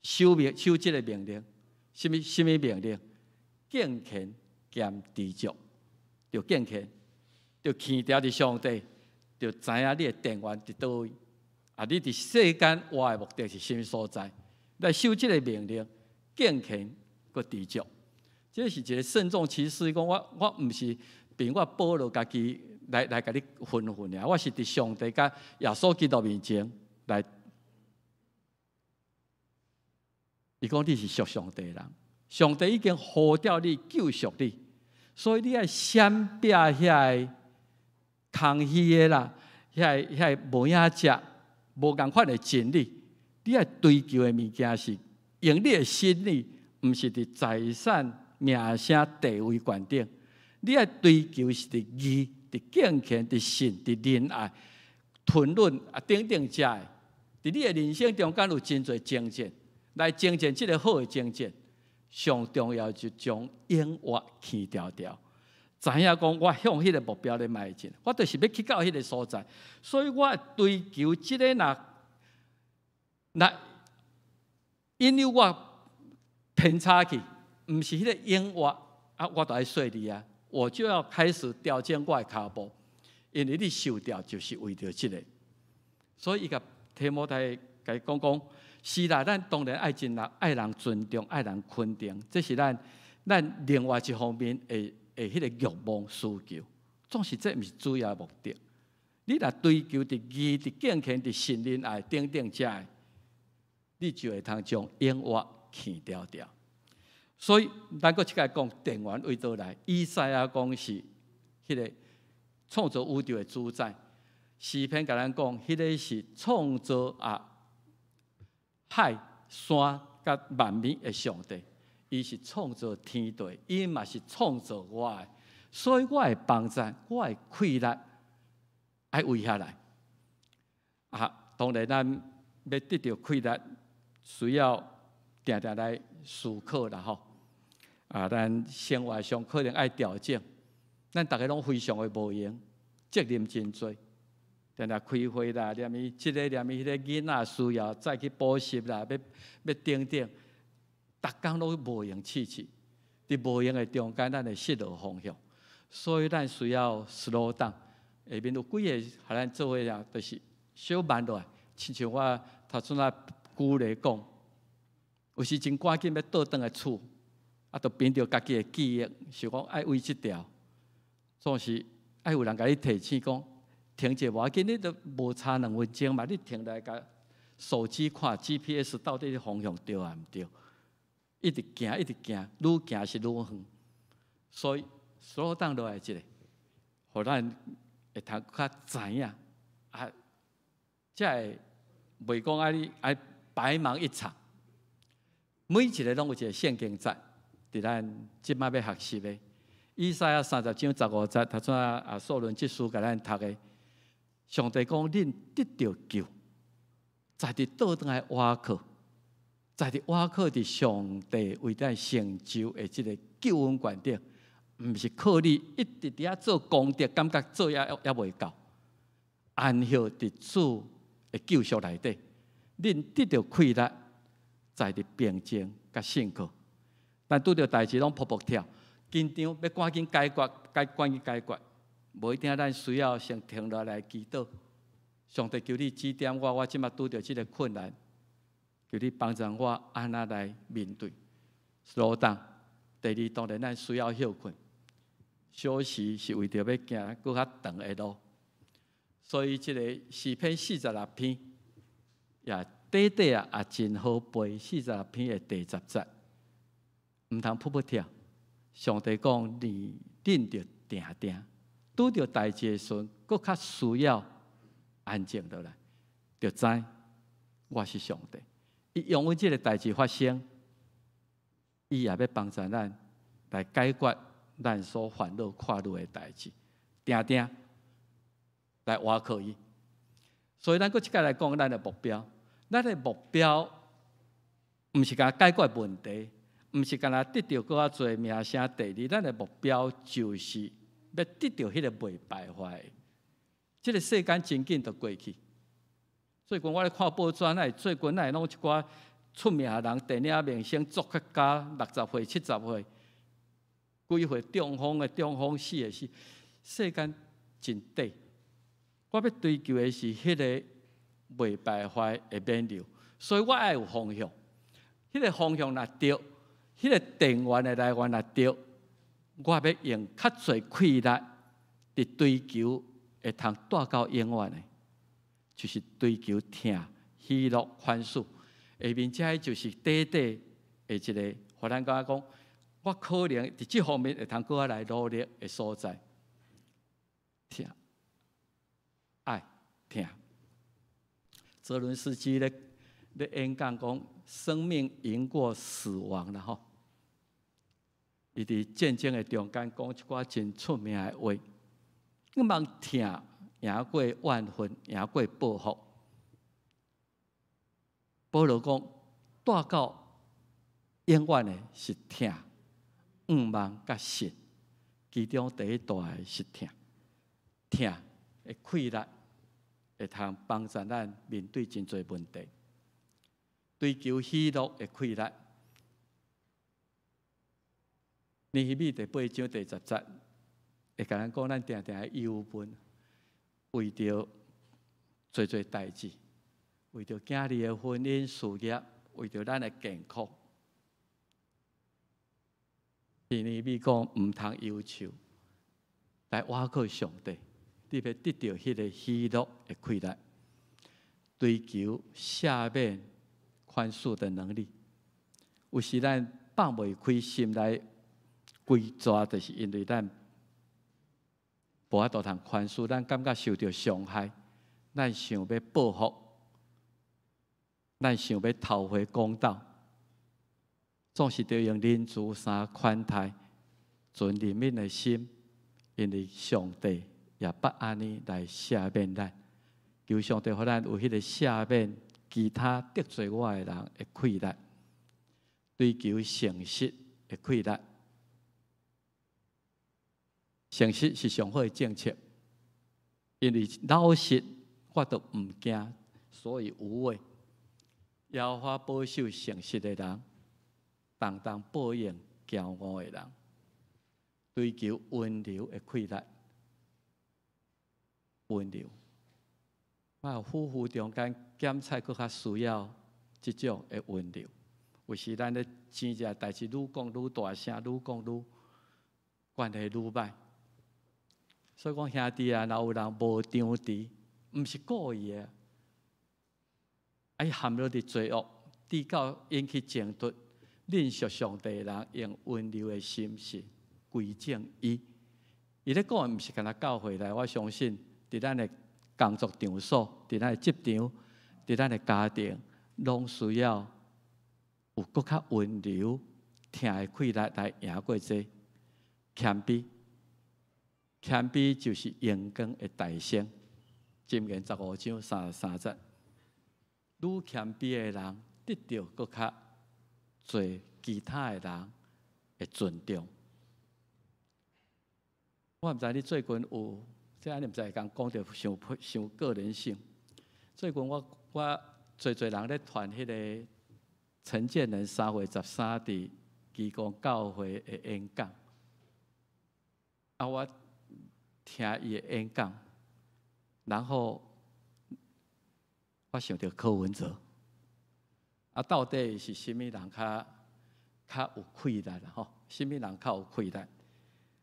Speaker 2: 守命守這个命令，啥物命令？敬虔兼知足，著敬虔，著牽牢佇上帝。就知影你的電源佇佗位，啊！你佇世間活的目的是啥物所在？來守這个命令，敬虔閣知足，這是一个慎重其事。講我毋是憑我保羅家己來共你吩咐爾，我是佇上帝佮耶穌基督面前來。伊講你是屬上帝的人，上帝已經呼召你救贖你，所以你愛閃避遐个空虛的啦，遐個無影食、無仝款的真理，你愛追求的物件是用你的心力，毋是佇財產、名聲、地位、權頂。你愛追求是佇義、佇敬虔、佇信、佇仁愛、吞忍啊等等遮的。佇你的人生中間有真濟征戰，來征戰這个好的征戰，上重要就將永活牽牢牢。知影講我向彼个目標咧邁進，我就是欲去到彼个所在，所以我追求這个若若引誘我偏差去，毋是彼个永活啊，我就愛細膩啊，我就要開始調整我的跤步，因為你受召就是為著這个，所以伊共提摩太共伊講講，是啦，咱當然愛真人愛人尊重，愛人肯定，這是咱另外一方面的彼個欲望需求，總是這毋是主要目的。你若追求佇義、佇敬虔、佇信任愛等等遮的，你就會通將永活牽牢牢。所以，咱閣一擺講電源佗倒來？以賽亞講是彼个創造宇宙的主宰，詩篇共咱講，彼个是創造啊海山佮萬物的上帝。伊是創造天地，伊嘛是創造我的，所以我的幫助，我的氣力愛佗遐來。啊，當然咱欲得著氣力，需要定定來思考啦吼。啊，咱生活上可能愛調整，咱逐个攏非常的無閒，責任真濟，定定開會啦，連伊這个連伊彼個囡仔需要再去補習啦，欲欲等等。逐工攏無閒試試，佇無閒的中間，咱會失落方向，所以咱需要 slow down。下面有幾个予咱做伙啊，就是小慢落來，親像我頭先仔舉例講，有時真趕緊欲倒轉來厝，啊，就憑著家己的記憶，想講愛佗這條，總是愛有人共你提醒講，停者無要緊，你都無差兩分鐘嘛，你停來共手機看 GPS 到底方向對抑毋對？一直行，一直行，愈行是愈遠，所以 slow down 落來一下，予咱會通較知影啊，才會袂講啊你愛白忙一場。每一个攏有一个聖經節，佇咱這擺欲學習的。以賽亞30章15節，頭先啊素倫執事共咱讀的，上帝講恁得著救，在佇倒轉來倚靠。在佇倚靠佇上帝為咱成就的這个救恩觀頂，毋是靠你一直佇遐做功德，感覺做猶猶袂夠。安歇佇主的救贖內底，恁得著氣力，在佇平靜佮信靠。咱拄著代誌攏噗噗跳，緊張，欲趕緊解決，趕緊解決，無一定咱需要先停落來祈禱。上帝求你指點我，我這擺拄著這个困難。求你幫助我按怎來面對。Slow down。第二，當然咱需要歇睏，休息是為著欲行閣較長的路。所以這个詩篇46篇也短短啊，也真好背。46篇的第10節，毋通噗噗跳。上帝講你恁著定定，拄著代誌的時陣，閣較需要安靜落來，就知我是上帝。伊容許這个代誌發生，伊也欲幫助咱來解決咱所煩惱看慮的代誌，定定來倚靠伊。所以咱閣這擺來講咱的目標，咱的目標毋是干焦解決問題，毋是干焦得著閣較濟名聲地位，咱的目標就是欲得著彼个袂敗壞。這个世間真緊就過去。最近我咧看報紙，哪會最近哪會攏有一寡出名人、電影明星、作曲家，60歲、70歲，幾歲中風的中風死的死，世間真短。我欲追求的是彼个袂敗壞的勉勵，所以我愛有方向。彼个方向若對，彼个電源的來源若對，我欲用較濟氣力佇追求會通帶到永遠的。就是追求疼、喜樂、寬恕，下面這就是短短的一个，予咱感覺講，我可能佇這方面會通閣較來努力的所在。疼、愛、疼。澤倫斯基咧演講講，生命贏過死亡啦吼。伊佇戰爭的中間講一寡真出名的話，你望疼贏過怨恨，贏過報復。保羅講，帶到永遠的是疼、向望佮信。其中第一大的是疼，疼的氣力會通幫助咱面對真濟問題，追求喜樂的氣力。尼希米第八章第十節會共咱講，咱定定愛憂悶，為著濟濟代誌，為著囝兒的婚姻事業，為著咱的健康。尼希米講毋通憂愁，來倚靠上帝，你欲得著彼个喜樂的氣力，追求赦免寬恕的能力。有時咱放袂開心內規蛇，就是因為咱無法度通寬恕，咱感覺受著傷害，咱想欲報復，咱想欲討回公道。總是著用仁慈衫寬待，存憐憫的心，因為上帝也捌按呢來赦免咱。求上帝予咱有彼个赦免其他得罪我的人的氣力，追求誠實的氣力。誠實是上好的政策，因為老實我都毋驚，所以無畏。耶和華保守誠實的人，當當報應驕傲的人，追求溫柔的氣力，溫柔。啊，夫婦中間檢菜閣較需要這種的溫柔。有時咱咧爭一個代誌，愈講愈大聲，愈講愈關係愈歹。所以講兄弟啊，若有人無張持，毋是故意的，啊，伊陷落佇罪惡，直到引起衝突。認識上帝的人，用溫柔的心是歸正伊。伊咧講的毋是干焦教會內，我相信佇咱的工作場所，佇咱的職場，佇咱的家庭，攏需要有閣較溫柔、疼的氣力來贏過這謙卑。謙卑就是榮光的代先。箴言15章33節，愈謙卑的人得著閣較濟其他的人的尊重。我毋知你最近有，這按呢毋知會共講著傷傷個人性。最近我我濟濟人咧傳彼个陳建仁3月13佇基光教會的演講，啊，我聽伊的演講，然後我想著柯文哲，啊，到底是啥物人較較有氣力啦？吼，啥物人較有氣力？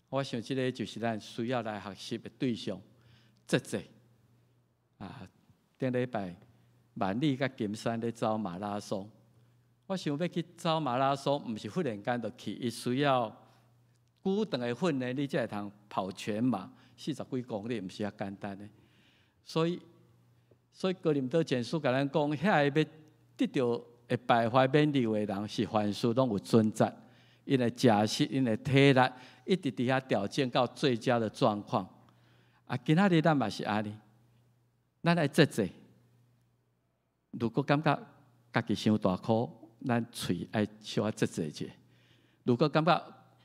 Speaker 2: 我想這个就是咱需要來學習的對象。節制啊，頂禮拜萬里佮金山咧走馬拉松，我想欲去走馬拉松，毋是忽然間就去，伊需要久長的訓練，你才會通跑全馬四十幾公里，毋是遐簡單的。所以，所以哥林多前書共咱講，遐个欲得著會敗壞免留的人，是凡事攏有準則，𪜶的食食，𪜶的體力，一直佇遐調整到最佳的狀況。啊，今仔日咱嘛是按呢，咱愛節制。如果感覺家己傷大箍，咱喙愛小可節制者。如果感覺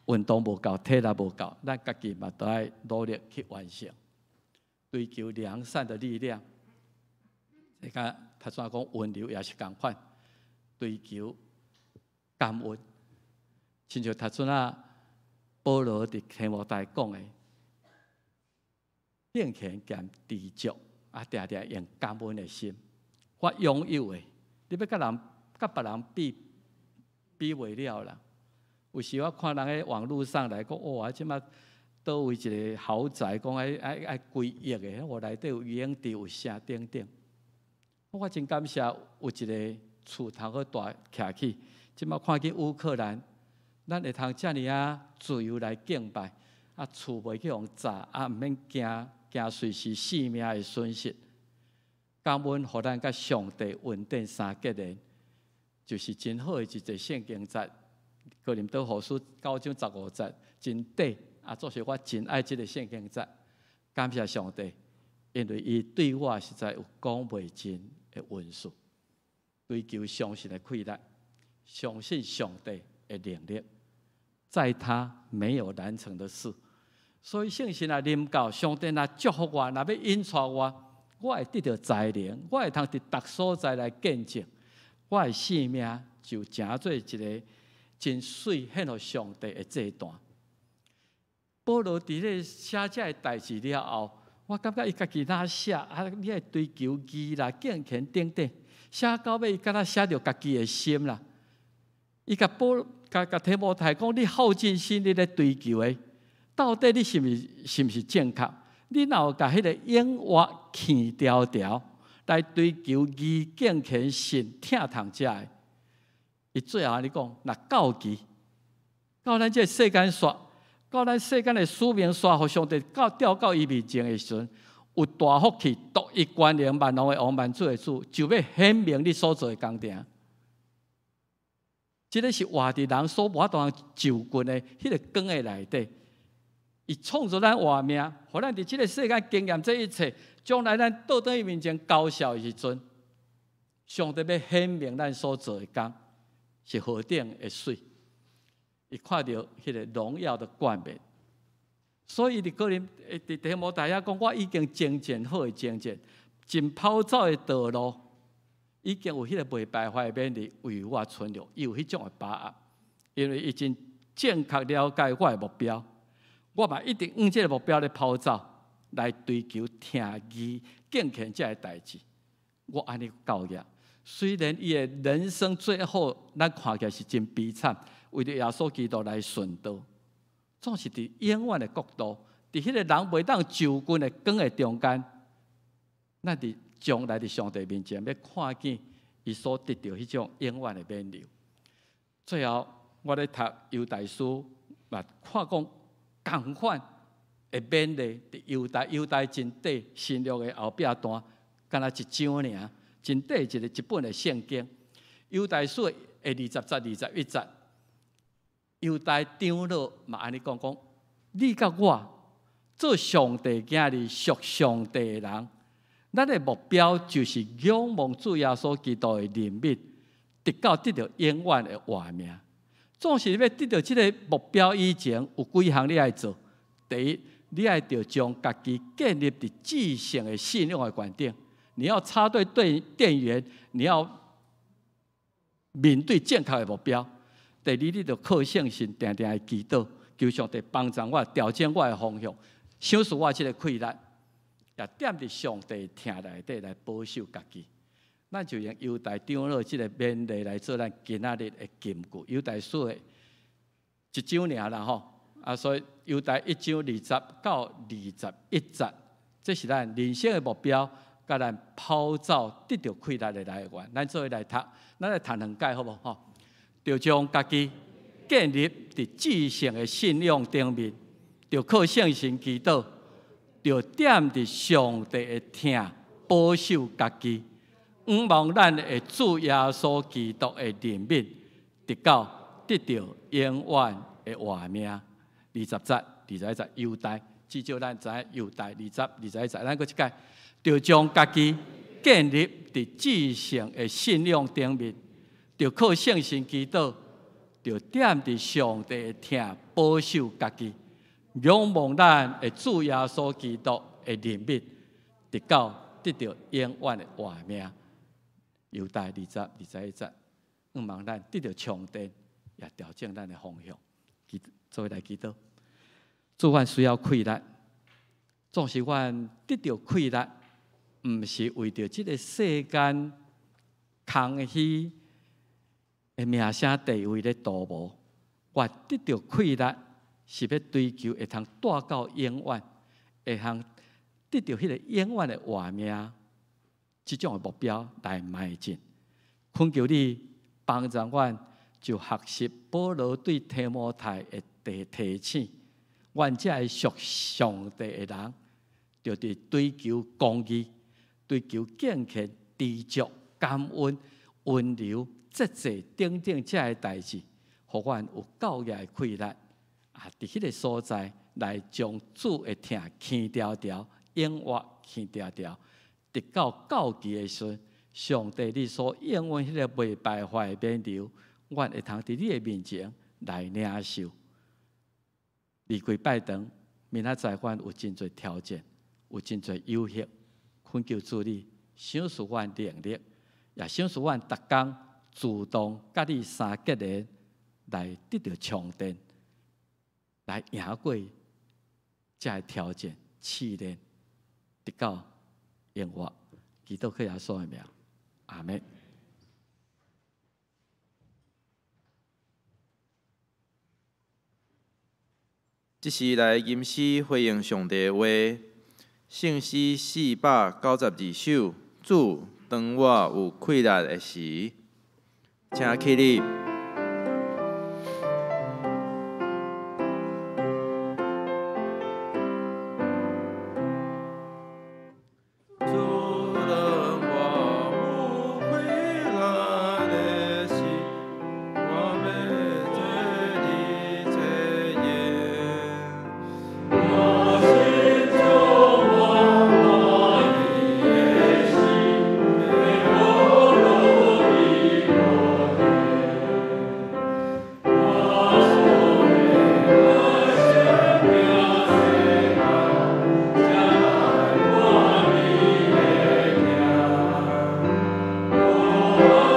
Speaker 2: 運動無夠，體力無夠，咱家己嘛都愛努力去完成，追求良善的力量。這個頭先講溫柔也是仝款，追求感恩。親像頭先啊，保羅佇提摩太講的，敬虔兼知足，啊，定定用感恩的心。我擁有的，你欲佮人佮別人比，比袂了啦。有時我看人喺網路上來講，哇，這馬佗位一個豪宅，講愛愛愛幾億的，我內底有游泳池，有啥等等。我真感謝有一个厝頭好大徛起，這馬看見烏克蘭，咱會通遮爾仔自由來敬拜，啊，厝袂去予炸，啊，毋免驚驚隨時性命的損失。感恩予咱佮上帝穩定相結連，就是真好的一節聖經節。哥林多後書9章15節，真短啊！做是我真愛這个聖經節，感謝上帝，因為伊對我實在有講袂盡的恩賜，追求相信的氣力，相信上帝的能力，在他沒有難成的事。所以聖神若臨到，上帝若祝福我，若欲引帶我，我會得著才能，我會通佇逐所在來見證，我的性命就成做一个真媠獻予上帝的祭壇。保羅佇咧寫這个代誌了後，我感覺伊家己若寫啊，你愛追求義啦、敬虔等等，寫到尾伊敢若寫著家己的心啦。伊共保共共提摩太講：你耗盡心力咧追求的，到底你是毋是正確？你若有共彼个永活牽牢牢來追求義、敬虔、信、疼痛這个，伊最後按呢講，若到期，到咱這个世間煞，到咱世間的使命煞，予上帝到調到伊面前的時陣，有大福氣、獨一權能、萬王的王、萬主的主，就欲顯明你所做的工程。這个是活佇人所無法度就近的彼个光的內底。伊創造咱活命，予咱佇這个世間經驗這一切，將來咱倒轉伊面前交數的時陣，上帝欲顯明咱所做的工是何等的媠。伊看著彼个榮耀的冠冕，所以佇哥林佇提摩太遐講，我已經征戰好的征戰，盡跑走的道路，已經有彼个袂敗壞的勉勵為我存留，伊有彼種的把握，因為伊真正確了解我的目標，我嘛一直向這个目標咧跑走，來追求疼義敬虔這个代誌。我按呢教業，雖然伊的人生最後咱看起來是真悲慘。為著耶穌基督來殉道，總是佇永遠的國度，佇彼個人袂當就近的光的中間，咱佇將來佇上帝面前欲看見伊所得著彼種永遠的勉勵。最後，我咧讀猶大書，嘛看講仝款的勉勵，佇猶大猶大真短，新約的後壁段，敢若一章爾，真短一个一本的聖經。猶大書的20節、21節。猶大長老嘛按呢講講，你佮我做上帝囝兒、屬上帝的人，咱的目標就是仰望主耶穌基督的憐憫，直到得著永遠的活命。總是欲得著這个目標以前，有幾項你愛做。第一，你愛著將家己建立佇至聖的信仰的懸頂。你要插對電源，你要面對正確的目標。第二，你著靠聖神定定的祈禱，求上帝幫助我調整我的方向，賞賜我這个氣力，也踮佇上帝疼內底來保守家己。咱就用猶大長老這个勉勵來做咱今仔日的金句。猶大書的一章爾啦吼，啊，所以猶大一章20到21節，這是咱人生的目標，佮咱跑走得著氣力的來源。咱做伙來讀，咱來讀兩擺好無吼？著將家己建立佇至聖的信仰頂面，著靠聖神祈禱，著踮佇上帝的疼保守家己，仰望咱的主耶穌基督的憐憫，直到得著永遠的活命。20節、21節，猶大，至少咱知影猶大二十、21節，咱閣一擺，著將家己建立佇至聖的信仰頂面。著靠聖神祈禱，著踮佇上帝的疼保守家己，仰望咱的主耶穌基督的憐憫，直到得著永遠的活命。猶大二十、21節，仰望咱得著充電，也調整咱的方向。做伙來祈禱，主，阮需要氣力，總是阮得著氣力，毋是為著這个世間空虛的名聲地位咧圖謀，我得著氣力是欲追求會通帶到永遠，會通得著彼个永遠的活命，這種的目標來邁進。懇求你幫助阮，就學習保羅對提摩太的提提醒，阮這个屬上帝的人，著佇追求公義、追求敬虔、知足、感恩、溫柔、節制等等這个代誌，予阮有夠額的氣力，啊！佇彼个所在來將主的疼牽牢牢，永活牽牢牢，直到到期的時陣，上帝你所應允彼个袂敗壞的勉勵，阮會通佇你的面前來領受。離開拜堂，明仔載阮有真濟挑戰，有真濟誘惑，懇求主你賞賜阮能力，也賞賜阮逐工主動佮你相結連，來得著充電，來贏過這个挑戰試煉，直到永活。祈禱靠耶穌的名，阿們。
Speaker 1: 這時來吟詩回應上帝的話，聖詩492首。主，當我有氣力的時，請起立。主，當我有氣力的時，我欲做你測驗。
Speaker 3: 我心中滿歡喜的時，欲予你我聽。我所的生命世界，才來看你的疼。我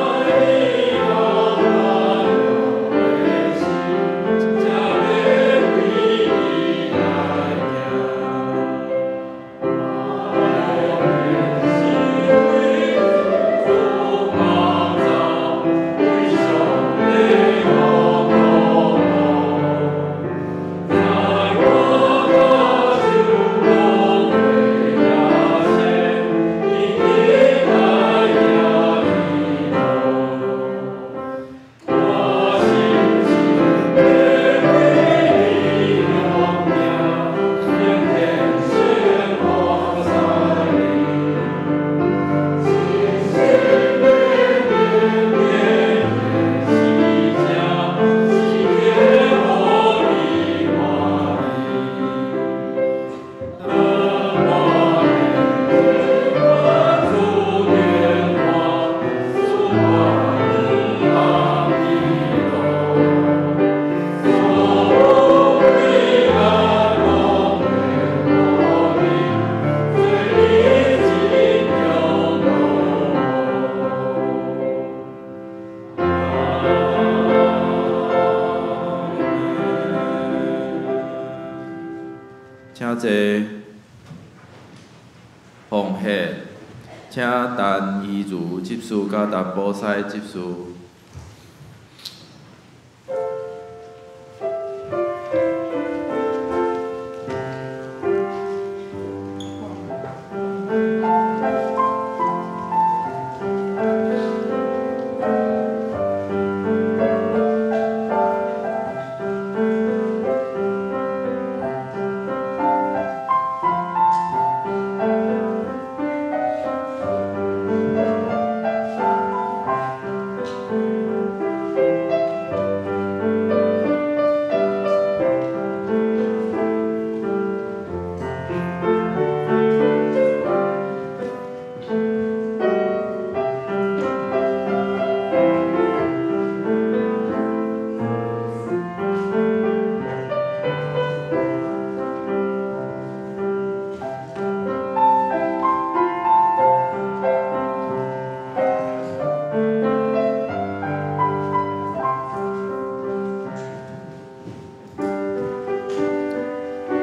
Speaker 3: 愛你到快樂的時，才欲為你來行。我是為主幫助，為上帝我鼓舞。在我大受苦的夜間，你來行路。我心情欲為你勇行，天天生活在你。真心欲變變是正，是天予你歡喜。當我的主電話，賜我兩項喜樂。所有平安攏會予你，做你真中樂。阿們。
Speaker 1: 請坐。奉獻，請陳怡如執事佮陳寶西執事。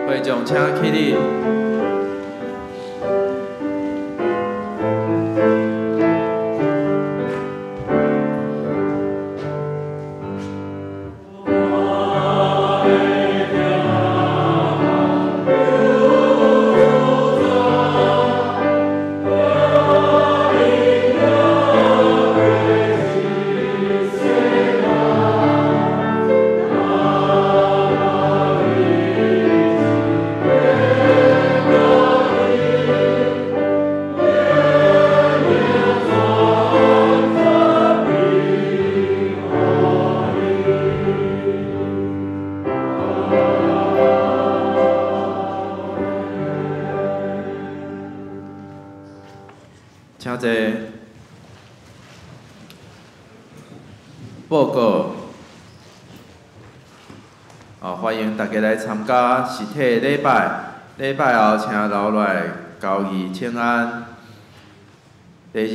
Speaker 1: 會眾請起立。
Speaker 3: 我的行路有主在，带領我過這世界。
Speaker 1: 報告。歡迎大家來參加實體禮拜，禮拜後請留落來交誼請安。第二，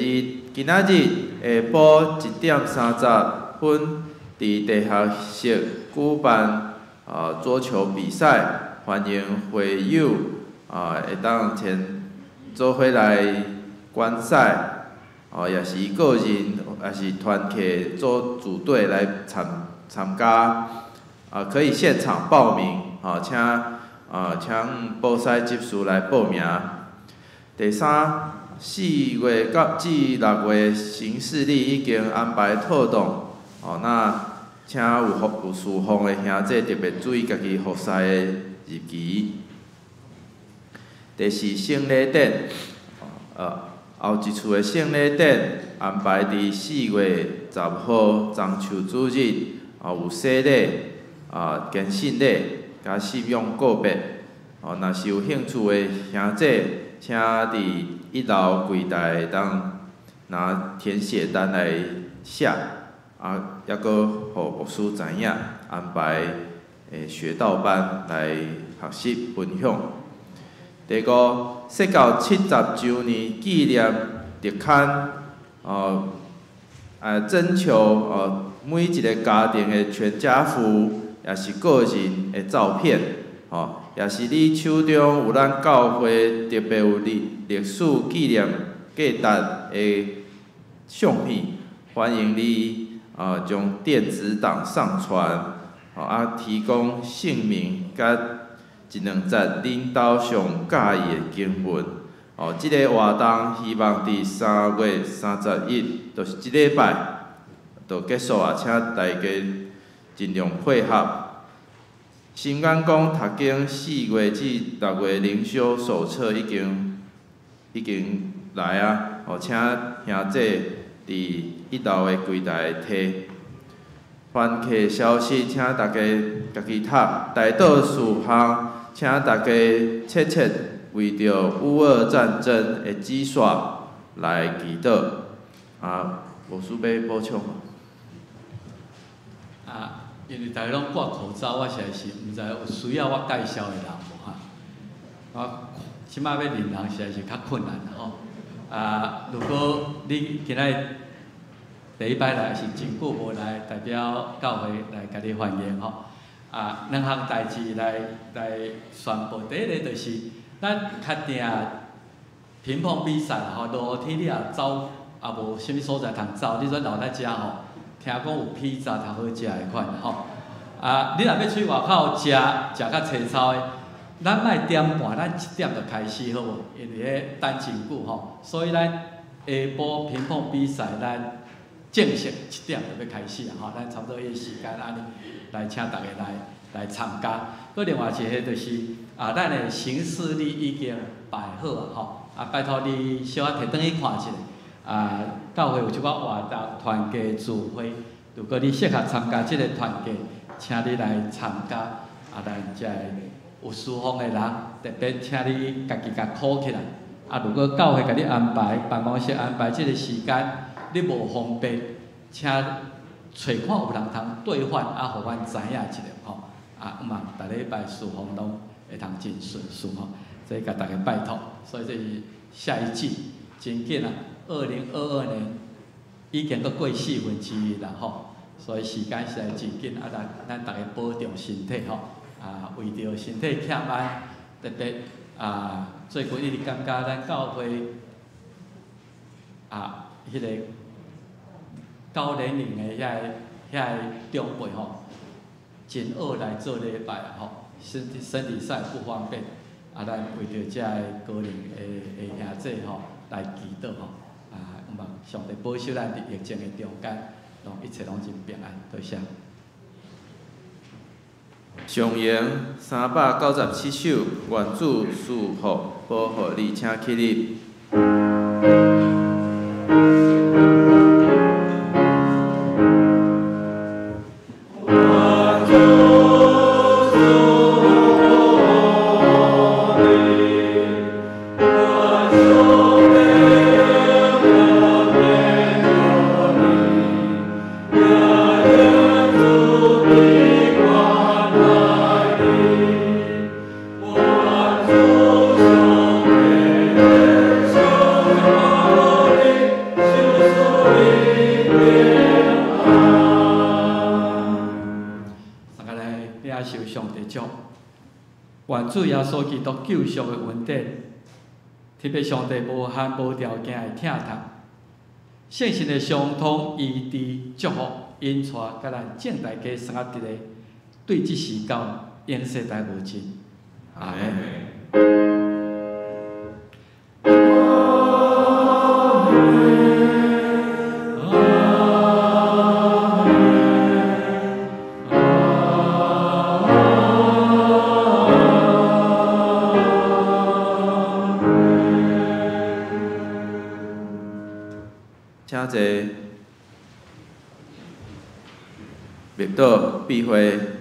Speaker 1: 今仔日下晡1點30分，佇地下室舉辦桌球比賽，歡迎會友會當前做伙來觀賽，也是個人，也是團體做組隊來參加，可以現場報名，請報使執事來報名。第三，4月到至6月行事曆已經安排妥當，那請有侍奉的兄弟特別注意家己服侍的日期。第四，聖禮典，後一次的聖禮典安排佇4月10號中秋主日，有洗禮、堅信禮、佮信仰告別。若是有興趣的兄弟，請佇一樓櫃台會當拿填寫單來寫，抑閣予牧師知影，安排學道班來學習分享。第五，釋教70週年紀念特刊，徵求每一个家庭的全家福，也是個人的照片，也是你手中有咱教會特別有歷史紀念價值的相片，歡迎你將電子檔上傳，提供姓名佮一兩節恁兜上喜歡的經文。這个活動希望佇3月31，就是這禮拜就結束啊，請大家盡量配合。新眼光讀經4月至6月靈修手冊已經來啊！請兄弟佇一樓的櫃台提。團契消息，請大家家己讀。代禱事項，請大家切切為著烏俄戰爭的止息來祈禱。無需欲補充。
Speaker 2: 因為大家攏掛口罩，我實在是毋知有需要我介紹的人無哈。我這擺欲認人實在是較困難啦吼。如果你今仔日第一擺來，是真久無來，代表教會來共你歡迎吼。兩項代誌來宣布，第一个就是咱確定乒乓比賽吼，落雨天你也走，也無啥物所在通走，你煞留佇遮吼。聽講有披薩較好食的款吼。你若欲出去外口食，食較清楚的，咱莫點半，咱1點就開始好無？因為彼等真久吼，所以咱下晡乒乓比賽，咱正式1點就欲開始啊吼，咱差不多彼个時間按呢來請大家來參加。閣另外一个就是咱的行事曆已經擺好啊吼，拜託你小可提轉去看一下。教會有一寡活動、團契聚會，如果你適合參加這个團契，請你來參加。咱才會有侍奉的人，特別請你家己共考起來。如果教會共你安排，辦公室安排這个時間，你無方便，請揣看有人通兌換，予阮知影一下吼。嘛，逐禮拜侍奉攏會通真順遂吼。這共大家拜託，所以這是下一季真緊啊！2022年已經閣過1/4啦吼，所以時間實在真緊，咱逐家保重身體吼。為著身體欠安，特別最近一直感覺咱教會彼个高年齡的遐個長輩吼，真愛來做禮拜啊吼，身體上不方便，咱為著遮个高齡的兄弟吼來祈禱吼。望上帝保守咱佇疫情的中間，攏一切攏真平安，多謝。
Speaker 1: 上詠397首，願主賜福保護你，請起立。
Speaker 3: 願主
Speaker 2: 祝福。願主耶穌基督救贖的恩典，特別上帝無限無條件的疼痛，聖神的相通醫治祝福，引帶佮咱眾大家相合佇咧，對這時到永世代無盡。阿門。
Speaker 1: 請坐，默禱閉會。